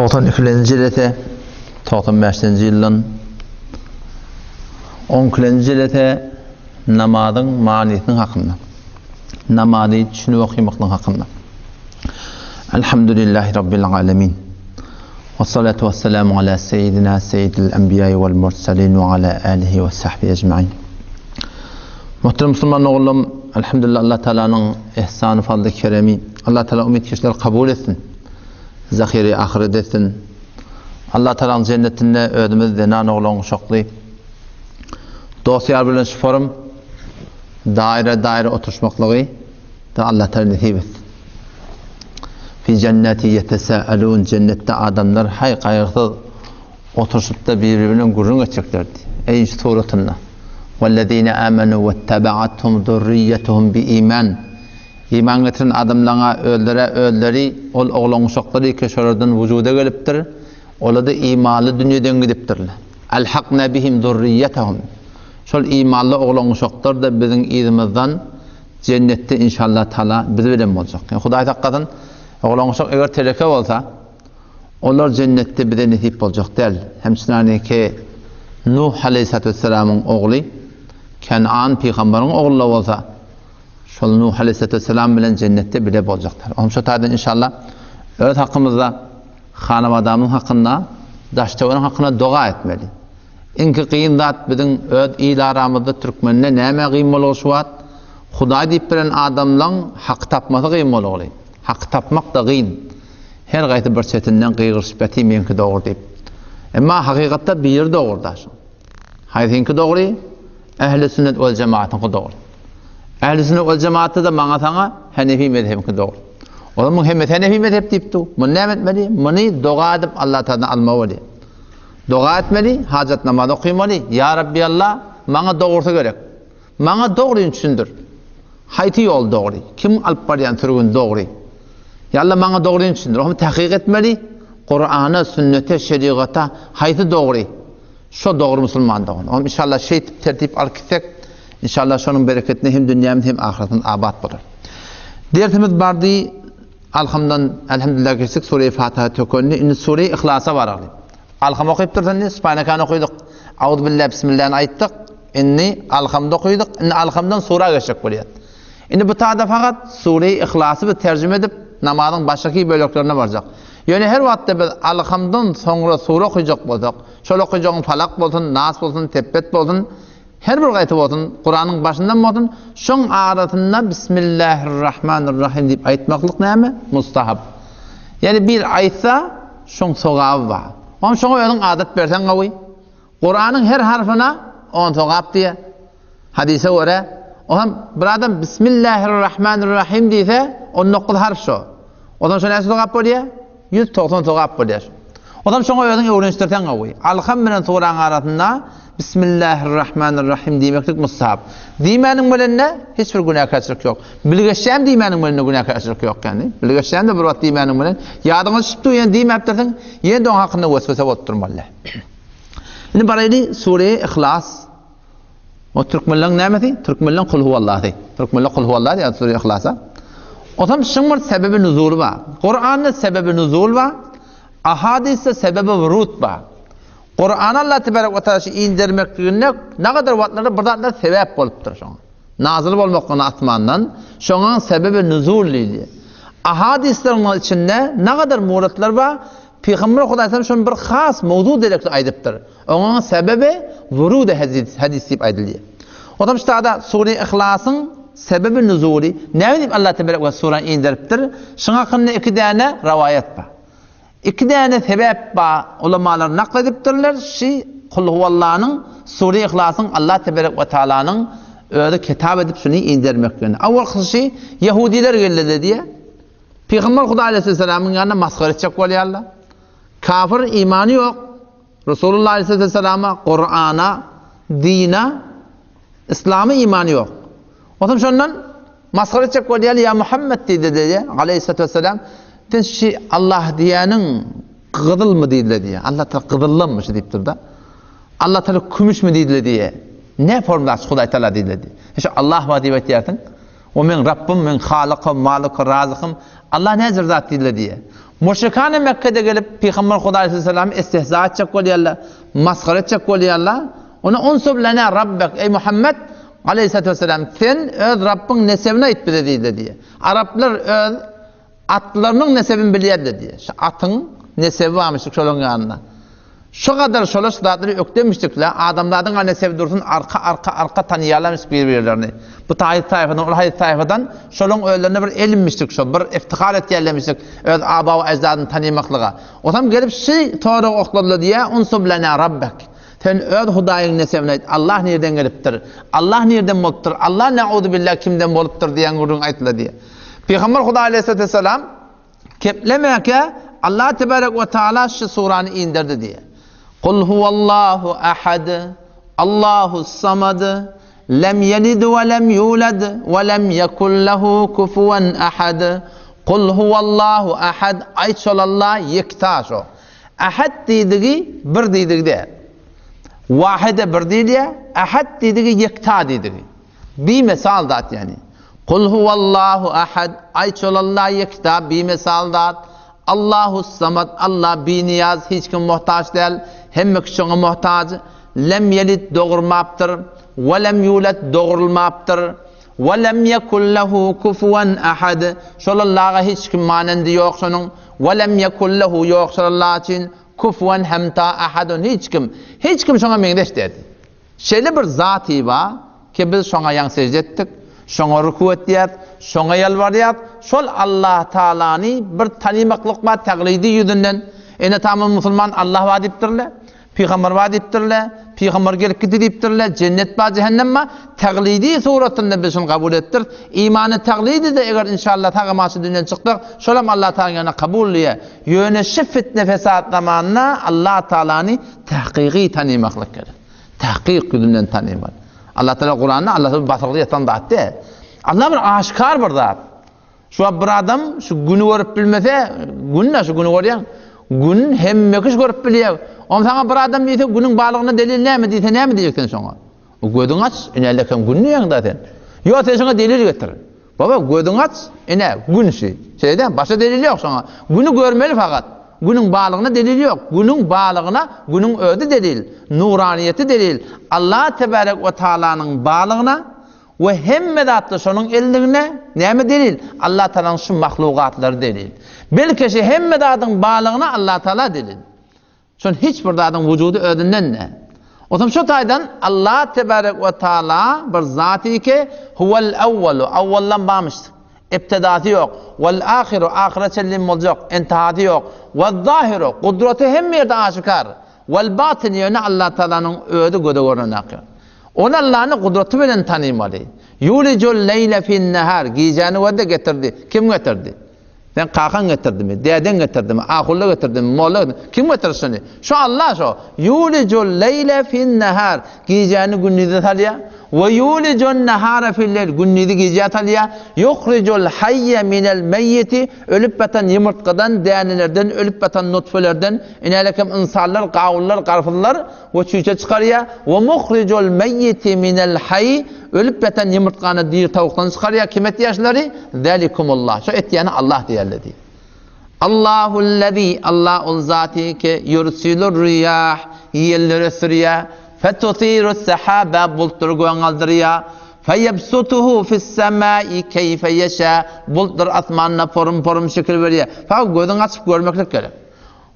Togsan ikilenji jelese, togsan bäşinji ýyldan on ikilenji jelese namazyň manysynyň hakynda. Namazy düşünip okamaklygyň hakynda. Elhamdülillahi Rabbil alemin. Vessalatu vesselamu ala seyyidina seyyidil enbiýai vel murselin ve ala alihi ve sahbihi ecmain. Muhterem musulman ogullarym, elhamdülillah Allah Taalanyň ihsany, fazly, keremi, Allah Taala umyt kişileri kabul etsin. Zahiri ahyret etsin. Allah Taalanyň jennetinde özümiz zenan oglan guşakly dost ýar bilen şu forum daire daire oturşmaklygy da Allah Taala nesip etsin. Fi jenneti yetesaalun jennetde adamlar haý gaýgysyz oturşypda biri bilen gürrüň etjeklerdi. Eý suratynda. Wellezine amenu wettabaatuhum zurriyyatuhum bi iman. Iman getiren adamlaňa özlere özleri ol oglan-uşaklary ki şolardan wujuda gelipdir, ola-da imanly dünýeden gidipdirler. Elhakna bihim zurriyyatahum. Şol imanly oglan-uşaklar-da biziň yzymyzdan jennetde inşallah taala biz bilen boljak. Ýa Hudaý saklasyn, oglan-uşak eger teleke bolsa, olar jennetde bize nesip boljak däl. Hemçinani ki Nuh aleýhissalatu wesselamyň ogly Kenan pygambaryň ogly-da bolsa, Şol Nuh aleýhissalatu wesselam bilen jennetde bile boljakdyr. Oňa şo taýdan inşallah öz hakymyzda, hanabadamyň hakynda, daş-töwerek hakynda doga etmeli. Iňki kyn zat biziň öz il aramyzda türkmende näme gyn bolgy şu wagt? Hudaý diýip bilen adamlaň haky tapmasy gyn bolgyly. Haky tapmak-da gyn. Her gaýsy bir çetinden gygyryşyp ýatyr meňki dogry diýip. Emma hakykatda biri dogry daşyň. Haýsyňky dogry? Ähli sünnet wal jemaatyňky dogry. Ähli sünnet wal jemaatda-da maňa saňa Henefi mezhebiňki dogry. Olar muň hemmesi Henefi mezhep diýip dur. Muny näme etmeli? Muny doga edip Allah Taaladan almaly bolýar. Doga etmeli, hajat namaz okymaly. Ýa Rabbi Allah, maňa dogrusy gerek. Maňa dogryny düşündir. Haýsy ýol dogry? Kim alyp barýan sürgün dogry? Ýa Allah maňa dogryny düşündir. Oňa tahkyk etmeli. Kurana, sünnete, şerigata haýsy dogry? Şo dogry musulman dogan. Oňa inşallah şeýtip tertip alyp gitsek, inşallah şonuň bereketine hem dünýämiz hem ahyretimiz abat bolar. Dersimiz bardy. Alhamdan elhamdülillah geçdik. Sure-i Fatiha tökendi. Indi Sure-i Ihlasa baraly. Alham okyp dursun indi. Subhanekany okydyk. Auzubbillah bismillahny aýtdyk. Indi Alhamdy okydyk. Indi Alhamdan sura geçjek bolýar. Indi bu tada fakat Sure-i Ihlasy biz terjime edip namazyň başaky böleklerine barjak. Ýöne her wagtda biz Alhamdan soňra sura okyjak bolsak, Şol okyjagyň Falak bolsun, Nas bolsun, Tebbet bolsun, her bir gaýty bolsun, Kuranyň başyndan bolsun, şoň arasynda Bismillahirrahmanirrahim diýip aýtmaklyk näme? Mustahap. Ýagny bir aýtsa, şoň sogaby bar. Oňa şoňa özüň adat berseň gowy. Kuranyň her harfyna on sogap diýýär. Hadise görä, o hem bir adam Bismillahirrahmanirrahim diýse, 19 harf şo. O zaman şo näçe sogap bolýar? 190 sogap bolýar. O zaman şoňa özüň öwrenişdirseň gowy. Alham bilen suraň arasynda Bismillahirrahmanirrahim diýmeklik mustahap. Diýmäniň bilen-de hiç bir günäkärçilik ýok. Bilgeşýän diýmäniň bilen-de günäkärçilik ýok ýagny. Bilgeşýän-de bir wagt diýmäniň bilen ýadyňa düşüp dur, ýene diýmäpdirsiň, ýene-de oň hakynda weswese bolup durmaly. Indi baraýly sure Ihlas. O türkmenleň nämesi? Türkmenleň kul huwallasy. Türkmenler kul huwalla diýýär sure Ihlasa. Onsoň şuň bir sebebi nuzuly bar. Kuranda sebebi nuzul bar. Ahadysda sebebi wurud bar. Kurany Allah tebarek we taala şu indermekliginde nägadar wagtlarda bir zatlar sebäp bolupdyr şoňa. Nazyl bolmaklygyna asmandan şoňa sebebi nuzul diýilýär. Ahadyslaryň içinde nägadar muratlar bar. Pygamber Hudaý şony bir has mowzu derekli aýdypdyr. Oňa sebebi wurud-i hadis diýip aýdylýar. Onsoň şu taýda sure Ihlasyň sebebi nuzuly näme diýip Allah tebarek we surany inderipdir? Şuň hakynda iki däne rawaýat bar. Iki däne sebäp bar, ulamalar nakl edipdirler, şi Kul huwallanyň sure Ihlasyň Allah tebarek we taalanyň özi kitap edip şuny indermekligini. Awalkysy şi ýehudiler geldi diýýär. Pygamber Hudaý aleyhisselamyň ýanynda masgara etjek bolýarlar. Kafir imany ýok. Resulullah aleyhisselama, Kur'ana, dine, İslama imany ýok. Onsoň şondan masgara etjek bolýar, ýa Muhammed diýdi diýdi, aleyhissalatu vesselam, sen şi Allah diýeniň gyzylmy diýdi diýdi. Allah taala gyzyllanmyş diýipdir da. Allah taala kümüşmi diýdi diýdi. Ne formda Hudaý taala diýdi diýdi. Şu Allah bar diýip aýtýarsyň. O meň Rabbym, meň Halykym, Malyky, Razykym. Allah näjür zat diýdi diýdi. Müşrikany Mekgede gelip Pygamber Hudaý aleyhissalamy istihza etjek bolýarlar, masgara etjek bolýarlar. Ona unsub lana rabbek eý Muhammed aleyhissalatu vesselam sen öz Rabbyň nesebini aýt bize diýdiler diýýär. Araplar öz atlarynyň nesebini bilýärdiler diýýär. Şu atyň nesebi barmyş şolaryň ýanynda. Şu gadar şolar şu zatlary ökdemişdikle, adamzadyň-a nesebi dursun arka arka arka tanýarlarmyş bir-birlerini. Bu taýy taýfadan, ol haýsy taýfadan, şolaň özlerine bir elinmişdik şo, bir iftihar etýärlermişdik öz aba we eždadyny tanymaklyga. Osam gelip şy soragy okladylar diýýär, Unsub lena rabbek. Sen öz Hudaýyň nesebini aýt, Allah nirden gelipdir? Allah nirden bolupdyr? Allah nauzubilla kimden bolupdyr diýen gürrüň aýtdylar diýýär. Pygamber Hudaý aleýhissalatu wessalam Keplemäkä Allah tebarek we taala şu surany inderdi diýýär. Kul huwallahu ahad, Allahu samad, lem yelid we lem yulad we lem yekun lehu kufuwan ahad. Kul huwallahu ahad, aýt şol Allah ýekta şo. Ahad diýdigi bir diýdigi däl. Wahide bir diýilýär, ahad diýdigi ýekta diýdigi. Bimesal zat ýagny. Kul huwallahu ahad, aýt şol Allah ýekta, bimesal zat. Allahus samad, Allah binyýaz, hiç kime muhtaç däl, hemme kişi şoňa muhtaç. Lem ýelid, dogurmapdyr, we lem ýulad, dogrulmapdyr. We lem ýekun lehu kufuwan ahad, şol Allaha hiç kim manendi ýok şonuň. We lem ýekun lehu, ýok şol Allah üçin, kufuwan hemta ahadun, hiç kim, hiç kim şoňa meňzeş däl. Şeýle bir zaty bar ki, biz şoňa ýaň sežde etdik, şoňa ruku etýäs, şoňa ýalbarýas, şol Allahtagalany bir tanymaklyk bar taglydy ýüzünden, ene-atamyz musulman Allah bar diýipdirler, pygamber bar diýipdirler, pygamber gelip gitdi diýipdirler, jennet bar, jähennem bar, taglydy suratynda biz şuny kabul etdiris, imany taglydy-da eger inşallah sag-aman şu dünýeden çyksak, şolam Allahtagalanyň ýanynda kabul diýýär. Ýöne şu fitne-fesat zamanynda Allahtagalany Tahkygy tanymaklyk gerek. Tahkyk ýüzünden tanymaly. Allah Teala Kuranda Allah bir basyrgy ýatan zat däl. Allah bir aşkar bir zat. Şu wagt bir adam şu güni görüp bilmese, gün şu güni görýän. Gün hemme kişi görüp bilýär. Onda saňa bir adam diýse günüň barlygyna delil näme diýse näme diýjek sen şoňa? Gözüňi aç, ine lekem gün diýýäň-dä sen. Ýok, sen şoňa delil getir. Baba, gözüňi aç, ine, gün şi. Şeýle dämi? Başga delil ýok şoňa. Güni görmeli fakat. Günüň barlygyna delil ýok. Günüň barlygyna günüň özi delil. Nuraniýeti delil. Allah tebarek we taalanyň barlygyna we hemme zatda şonuň eldigine näme delil? Allah taalanyň şu mahlugatlary delil. Belki şi hemme zadyň barlygyna Allah taala delil. Şol hiç bir zadyň wujudy özünden däl. Onsoň şu taýdan Allah tebarek we taala bir zaty ki, huwel awwalu, awwaldan barmyşdyr. Ibtidasy ýok. Wel ahiru, ahyra çenli boljak, intihasy ýok. Wez zahiru, gudraty hemme ýerde aşykar. Wel batyn, ýöne Allah taalanyň özi göze görnenak. Ony Allany gudraty bilen tanymaly. Yulijul leýle fin nahar, gijäni görde getirdi. Kim getirdi? Sen kakaň getirdimi, dädeň getirdimi, ahulla getirdimi, molla getirdimi? Kim getirdi şuny? Şu Allah şo. Yulijul leýle fin nahar. Gijäni gündize salýar. We yulijun nahara fil leýl. Gündizi gijä salýar. Yuhrijul hayya minel meyyiti. Ölüp batan ýumurtgadan, dänelerden, ölüp batan nutfelerden, inälekem ynsanlar, gawunlar, garpyzlar we çüýşe çykarýar. We muhrijul meyyiti minel hayy. Ölüp ýatan ýumurtgany diri towukdan çykarýar. Kim etýär şulary? Zalikumullah. Şo etýäni Allah diýerler diýýär. Allahullezî, Allah ol zaty ki, ýursilur riýah, ýelleri ösdürýär. Fetusirus sahaba, bultlary göge galdyrýar. Feýebsutuhu fis-semâi keýfe ýeşâ, bultlary asmanda porum-porum şekil berýär. Fakat gözüňi açyp görmeklik gerek.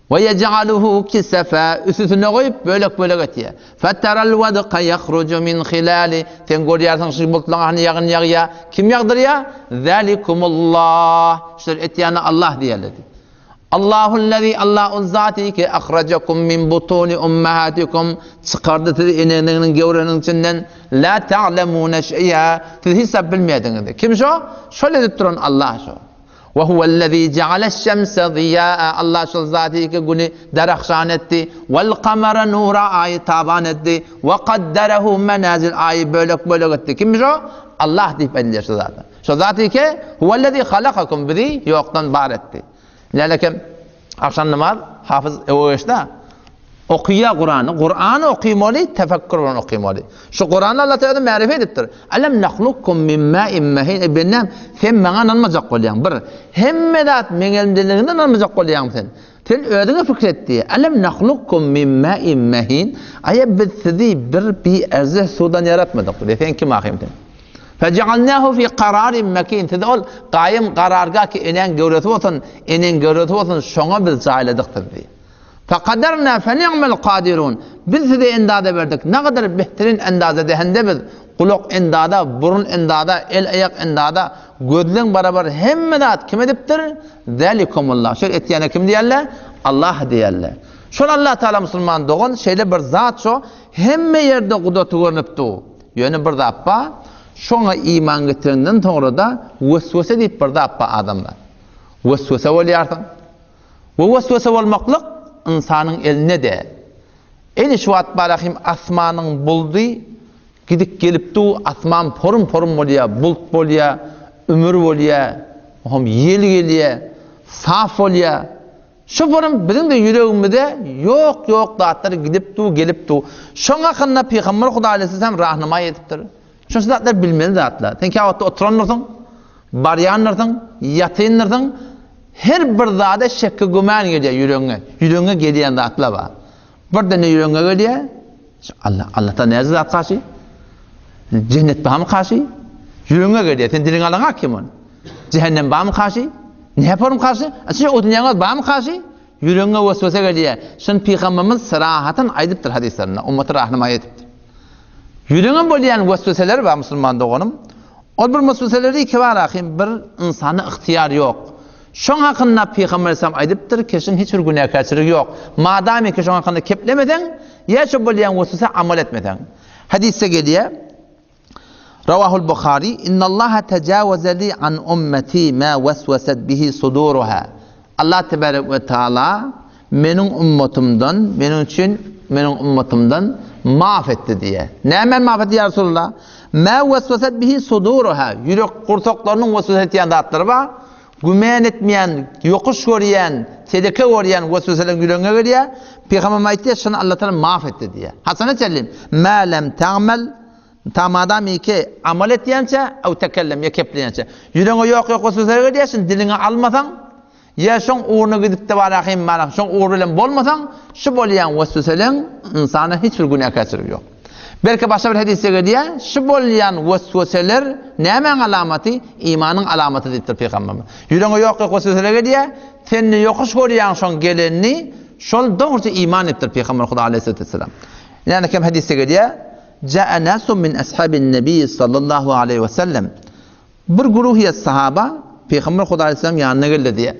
We yej'aluhu kisefa, üstüsine goýup, bölek-bölek etýär. Feteral wedka yahruju min hilali, sen görýärsiň şu bultlaryň ahny ýagyn ýagýar. Kim ýagdyrýar? Zalikumullah, şular etýäni Allah diýerler diýip. Allahullezî, Allah ol zaty ki, ahrajakum min butuni ummahatikum, çykardy sizi eneňiziň gewreginiň içinden, la ta'lemune şeý'a, siz hiç zat bilmeýärdiňiz. Kim şo? Şol edip duran Allah şo. Ve huvellezî jealeş-şemse ziýâ, Allah şol zaty ki güni derahşan etdi, vel-kamere nura, aýy taban etdi, ve kadderehu menazil, aýy bölek-bölek etdi. Kim şo? Allah diýip aýdylýar şu zata. Şo zaty ki, huvellezî halakakum, bizi ýokdan bar etdi. Lälekem, agşam namaz, hafyz öe geçdi. Okyýa Kurany, Kurany okymaly, tefekkür bilen okymaly. Şu Kurany Allah Teala märife edipdir. Alem nahlukkum min ma'in mahin. Ey bendäm, sen maňa ynanmajak bolýaň. Bir, hemme zat meň elimdeligine ynanmajak bolýaň sen. Sen özüňe pikir et diýýär. Alem nahlukkum min ma'in mahin. Aýa biz sizi bir biärzeh suwdan ýaratmadyk. Diýýär. Sen kim ahym sen? Fejealnahu fi kararin mekin. Sizi ol gaýym karargah ki enäň göwresi bolsun, eneň göwresi bolsun, şoňa biz jaýladyk sizi diýýär. Fekaderna feni'mel kadirun. Biz size endaza berdik. Nägadar behterin endaza dehende biz gulak endaza, burun endaza, el-aýak endaza, gözleň barabar hemme zat kim edipdir? Zalikumullah. Şol etýäne kim diýerler? Allah diýerler. Şol Allah Taala musulman dogan şeýle bir zat şo hemme ýerde gudraty görnüp dur. Ýöne bir zat bar. Şoňa iman getirenden soňra-da weswese diýip bir zat bar adamda. Weswese bolýarsyň. We weswese bolmaklyk ynsanyň elinde däl. Ene şu wagt barahym asmanyň buldy gidip gelip dur, asman porum-porum bolýar, bult bolýar, ümür bolýar, oňam ýel gelýär, saf bolýar. Şu porum biziň-de ýüregimize ýok-ýok zatlar gidip dur, gelip dur. Şoň hakynda Pygamber Hudaý aleýhissalam rahnamaý edipdir. Şo zatlar bilmeli zatlar. Sen käwagtda oturandyrsyň, barýandyrsyň, ýatyndyrsyn, her bir zada şekki güman gelýär ýüregiňe. Ýüregiňe gelýän zatlar bar. Birden ýüregiňe gelýär. Allah, Allahdan näce zat garşy? Cennet barmy garşy? Ýüregiňe gelýär. Sen diliňe alaňa kim ony? Cehennem barmy garşy? Ne yaparym garşy? Açyk o dünýäňe barmy garşy? Ýüregiňe weswese gelýär. Şun pygamberimiz syrahatyn aýdypdyr hadyslarynda, ummata rahnamaý edipdir. Ýüregiňe bolýan wesweseler bar musulman doganym. Ol bir wesweseleri ki bar ahim bir ynsanda ygtyýar ýok. Şoň hakynda Pygamber aleyhisselam aýdypdyr, keşiň hiç bir günäkärçiligi ýok. Madamy ki şoň hakynda keplemeseň, ýa şo bolýan weswesä amal etmeseň. Hadysda gelýär. Rawahul Buhari, Innallaha tejawaza li an ummeti ma waswasat bihi suduruha. Allah tebarek we taala meniň ummatymdan, meniň üçin meniň ummatymdan maaf etdi diýýär. Näme maaf etdi ýa Resulullah? Ma waswasat bihi suduruha. Ýürek gursaklarynyň waswasa etýän zatlary bar. Güman etmeýän, ýokuş görýän, teleke görýän waswasalar ýüregiňe gelýär. Pygamberimiz aýtdy, şuny Allah taala maaf etdi diýýär. Haçana çenli? Ma lem ta'mel Ta madamiki amal etýänçä, ew tekellem ýa kepleýänçä. Ýüregiňe ýok ýok waswasalar gelýär, şuny diliňe almasaň, Ýa şoň ugruna gidip-de barahym barahym, şoň ugry bilen bolmasaň, şu bolýan wesweseleň ynsana hiç bir günäkärçiligi ýok. Belki başga bir hedisde gelýär, şu bolýan wesweseler nämäň alamaty? Imanyň alamaty diýipdir pygamberimiz. Ýüregiňe ýok-ýok wesweseler gelýär, sen ne ýokuş görýäň şoň gelenini, şol dogruça iman diýipdir pygamber Huda aleýhissalatu wesselam. Ýene kem hedisde gelýär, Ja'a nasun min ashabin nebi sallallahu aleýhi wesellem. Bir guruh sahaba Pygamber Huda aleýhissalam ýanyna geldi diýýär.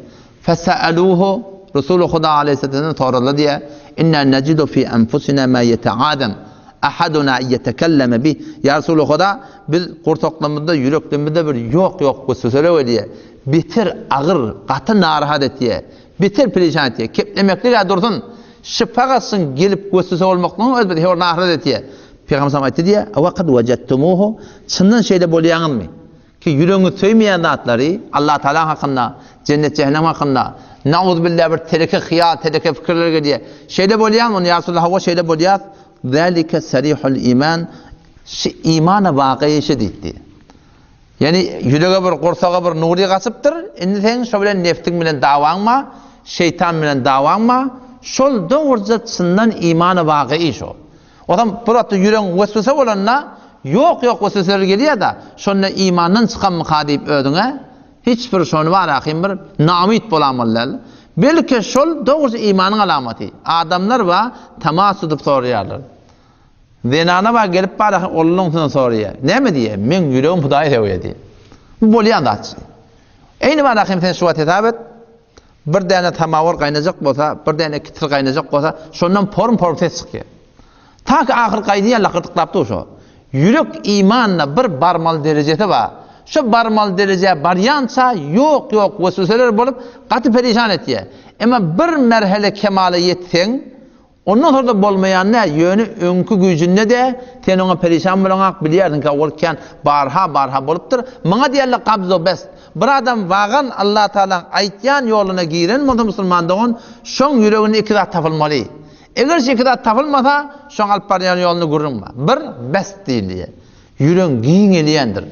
Fesaluhu Resuly Huda aleýhissalam soradylar diýýär. Inna najidu fi anfusina ma yeta'adam ahaduna yetekelleme bi. Ýa Resuly Huda, biz gursaklarymyzda, ýüreklerimizde bir ýok-ýok wesweseler gelýär. Beter agyr, gaty narahat etýär. Beter perişan etýär. Keplemeklik-ä dursun, şypagasyň gelip weswese bolmaklygyň özi bizi hor narahat etýär. Pygamber sallam aýtdy diýýär, Wa kad wajadtumuhu, çyndan şeýle bolýaňyzmy? Ki ýüregiňiz söýmeýän zatlary, Allah Taala hakynda, jennet jähennem hakynda, nauzubilla bir teleke hyýal, teleke pikirler gelýär. Şeýle bolýarmy? Onda ýa Resulallah hawa şeýle bolýar. Zalike sarihul iman, şu imana waky şi diýdi. Ýani ýürege bir gursaga bir nury gaçypdyr, indi seň şo bilen nefsiň bilen dawaň bar, şeýtan bilen dawaň bar, şol dogruja çyndan imana waky şo. Ozam bir wagtda ýüregiň weswese bolanda, ýok-ýok wesweseler gelýär-de, şonda imandan çykanmyka diýip özüňe hiç bir şony barahym bir naumyt bolamaly däl. Belki şol dogrusy imanyň alamaty. Adamlar bar, tamas tutup soraýarlar. Zenana bar gelip barahym oglunyň üstünden soraýar. Näme diýýär? Meň ýüregim Hudaýy söýýär diýýär. Bu bolýan zat. Eýni barahym sen şu wagt hesap et. Bir däne samawar gaýnajak bolsa, bir däne kitil gaýnajak bolsa, şondan porum-porum ses çykýar. Ta ki ahyr gaýnaýar, lakyrdyklap dur şo. Ýürek imanda bir barmaly derejesi bar. Şo barmaly derejä barýança ýok-ýok wesweseler bolup, gaty perişan etýär. Emma bir merhele kemala ýetseň, Ondan soňra-da bolmaýan däl, ýöne öňki güýjünde-de sen oňa perişan bolaňak, bilýärsiň ki, ol kän barha-barha bolupdyr. Muňa diýerler gabz-u best. Bir adam wagan Allatagalaň aýtýan ýoluna giren bolsa musulman dogan, şoň ýüreginde iki zat tapylmaly. Eger şu iki zat tapylmasa, şoň alyp barýan ýolunda gürrüň bar. Bir, best diýilýär. Ýüregiň giňelýändir.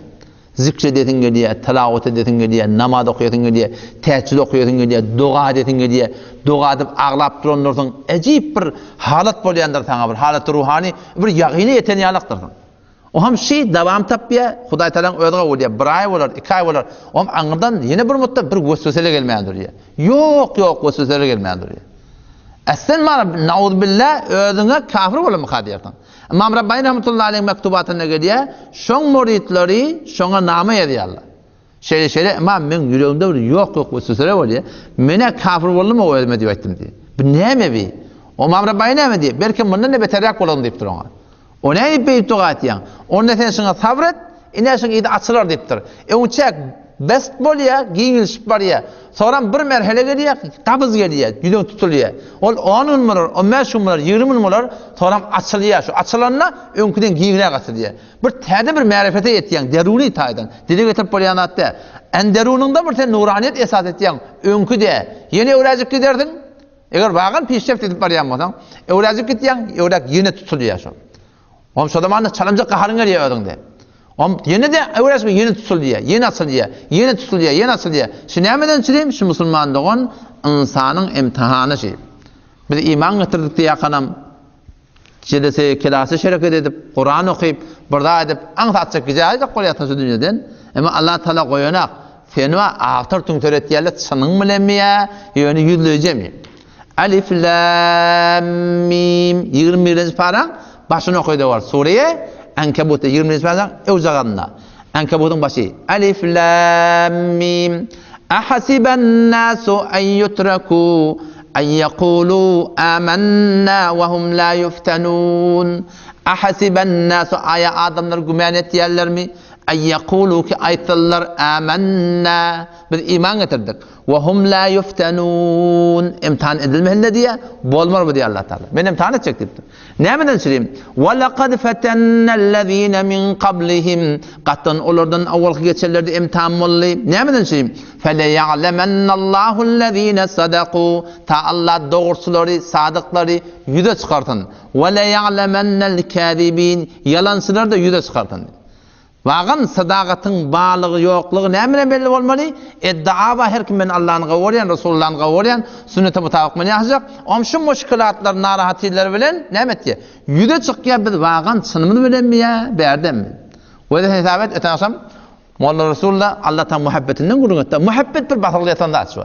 Zikr edesiň gelýär, tilawat edesiň gelýär, namaz okaýasyň gelýär, tähejjüd okaýasyň gelýär, doga edesiň gelýär. Doga edip aglap durandyrsyň, ejip bir halat bolýandyr saňa bir halaty ruhany, bir ýagyna ýeten ýalakdyrsyň. O hem şi dawam tapýar, Hudaý Tagalaň özi gabul edýär. Bir aý bolar, iki aý bolar. O hem aňyrdan ýene bir mutda bir weswesele gelmän durýar. Ýok, ýok wesweseler gelmän durýar. Äslen mana nauzubilla özüňe kafir bolamyka diýersiň. Ymam Rabbani rahmetullahi aleýhiň mektubatynda gelýär, şoň muridleri şoňa nama ýazýarlar. Şeýle şeýle ymam meň ýüregimde bir ýok ýok wesweseler bolýar. Menä kafir boldum-ow özüme diýip aýtdym diýýär. Bu näme bi? Ymam Rabbani näme diýýär? Belki mundan-da beterräk bolaryn diýipdir oňa. O nädip beýdip doga etýäň? Onda sen şuňa sabyr et, ine şuň yzy açylar diýipdir. Öňçäk best bolýar, giňelişip barýar. Soňram bir merhele gelýär, gabyz gelýär, ýüzüň tutulýar. Ol on gün bolar, on bäş gün bolar, ýigrimi gün bolar, soňram açylýar. Şu açylanda öňküden giňräk açylýar. Bir täze bir märifete ýetýäň, deruni taýdan. Dile getirip bolýan zat däl. Enderunyňda bir sen nuranyýet esas etýäň, öňki däl. Ýene öwräjik gidersiň, Eger wagan pişreft edip barýan bolsaň, öwräjik gitýäň, öwräk ýene tutulýar şol. Oňam şo zamanda çalymjak gaharyň gelýär özüňde. Oňam ýene-de öwräjik ýene tutulýar, ýene açylýar, ýene tutulýar, ýene açylýar. Şu nämeden çürim? Şu musulman dogan ynsanyň imtihany şi. Biz iman getirdik diýýärkanam, Jelese kelasa şereket edip, Kuran okyp, bir zat edip, aňsatjak gijäýjek bolýarsyň şu dünýeden. Emma Allah Taala goýanak. Seni bar agtar tüňter etýärler çynyň bilenmi ýa ýöne ýüzleýjemi? Alif lam mim 21-nji paraň başyny okaýda bar. Sure Ankabutda 21-nji paraň öwjagazynda. Ankabutyň başy. Alif lam mim. Ahasiban nasu en yutraku en yekulu amanna ve hum la yuftanun. Ahasiban nasu aýa adamlar güman etýärlermi? En yekulu ki aýtsalar amanna biz iman getirdik. Ve hum la yuftanun. Imtihan edilmesinler diýe bolmar bu diýe Allah Taala. Men imtihan etjek diýipdir. Nämeden çürim? Ve lekad fetennellezine min kablihim. Gatdan olardan awalky geçenlerde imtihan boldy. Nämeden çürim? Feleýa'lemennallahüllezine sadaku. Ta Allah dogruçylary, sadyklary ýüze çykarsyn. Ve leýa'lemennel kâzibin. Ýalançylary da ýüze çykarsyn. Wagam sadagatyň barlygy ýoklugy näme bilen belli bolmaly? Eddaa bar her kim men Allany gowy görýän, Resulullany gowy görýän, sünnete mutabyk men ýaşajak. Oňam şu muşkilatlar, narahatlylar bilen näme etýär? Ýüze çykýar biz wagan çynymyz bilenmi ýa bärdemmi? Wede hesap et öten agşam Molla Resulla Alla taň muhabbetinden gürrüň etdi. Muhabbet bir basyrgyly ýatan zat şu.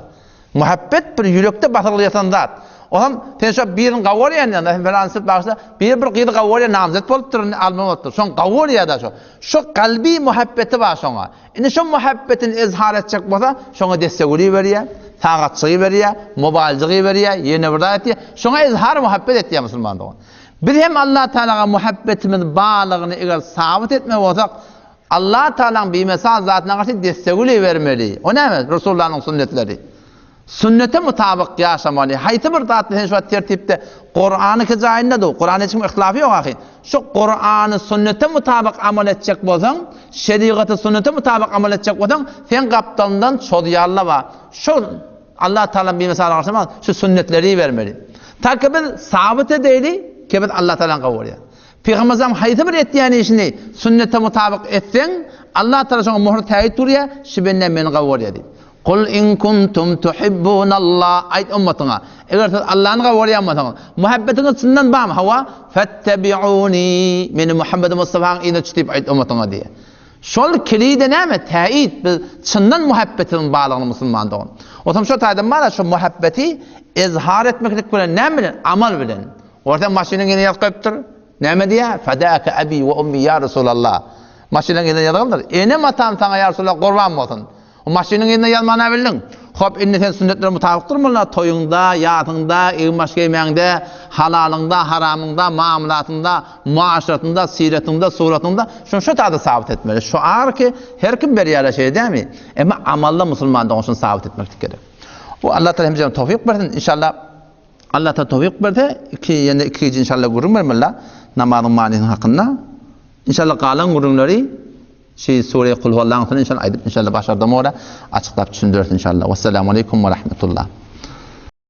Muhabbet bir ýürekde basyrgyly ýatan zat. Oňam sen şo birini gowy görýän ýa sen falan bagşla biri bir gyzy gowy görýän namzet bolupdyr indi alma bolupdyr. Şoň gowy görýär-de şo. Şo kalby muhabbeti bar şoňa. Indi şo muhabbetini izhar etjek bolsa, şoňa dessegüli berýär, sagatjygy berýär, mobaýljygy berýär, ýene bir zat etýär. Şoňa izhar muhabbet etýär musulman dogan. Biz hem Allah Tagalaga muhabbetimiz barlygyny eger sabyt etmek bolsak, Allah Tagalaň bimesal zatyna garşy dessegüli bermeli. O näme? Resulullanyň sünnetleri. Sünnete mutabyk ýaşamaly. Haýsy bir zatda sen şu wagt tertipde Kurany ki jaýynda dur. Kuranda hiç kim yhtilafy ýok ahy. Şu Kurany sünnete mutabyk amal etjek bolsaň, şerigaty sünnete mutabyk amal etjek bolsaň, sen gapdalyndan çozýarlar bar. Şu Allah Taala bir mysal garşy şu sünnetleri bermeli. Ta ki biz sabyt edeýli, ki biz Allah Taalany kabul edýär. Pygamberimiz haýsy bir etýän işini sünnete mutabyk etseň, Allah Taala şoňa möhür täýit urýar, şu bende meni kabul edýär diýip. Kul in kuntum tuhibbunallah aýt ummatyňa, eger siz Allany gowy görýän bolsaňyz, muhabbetiňiz çyndan barmy? Hawa, fettebi'uni, meni Muhammed Mustafaň yzyna düş diýip aýt ummatyňa diýýär. Şol kilide näme? Täýit, biz çyndan muhabbetimiziň barlygyny musulman dogan. Onsoň şo taýdan bar-a şu muhabbeti izhar etmeklik bilen näme bilen? Amal bilen. Görseň maşynyň ýene ýazyp goýupdyr. Näme diýýär? Fedâke ebî we ummî ýa Resulallah. Maşynyň ýene ýazylandyr. Enem-atam saňa ýa Resulallah gurban bolsun. O maşynyň yzyna ýazmana bildiň. Hop, indi sen sünnetlere mutabyk durmaly, toýuňda, ýasyňda, egin-baş geýmäňde, halalyňda, haramyňda, muamalatyňda, muaşratyňda, syratyňda, suratyňda şuny şu taýda sabyt etmeli. Şuar ki, her kim berýärler şeýle dälmi? Emma amalda musulman dogan şuny sabyt etmeklik gerek. Bu Allah Taala hemmämize towfyk bersin. Inşallah Allah Taala towfyk berse, iki ýene iki gije inşallah gürrüň bermeli namazyň manysynyň hakynda. Inşallah galan gürrüňleri Şi sure Kulhuallaň soňuna inşallah aýdyp inşallah başardygym görä açyklap düşündireris inşallah. Wessalamu aleýkum we rahmetullah.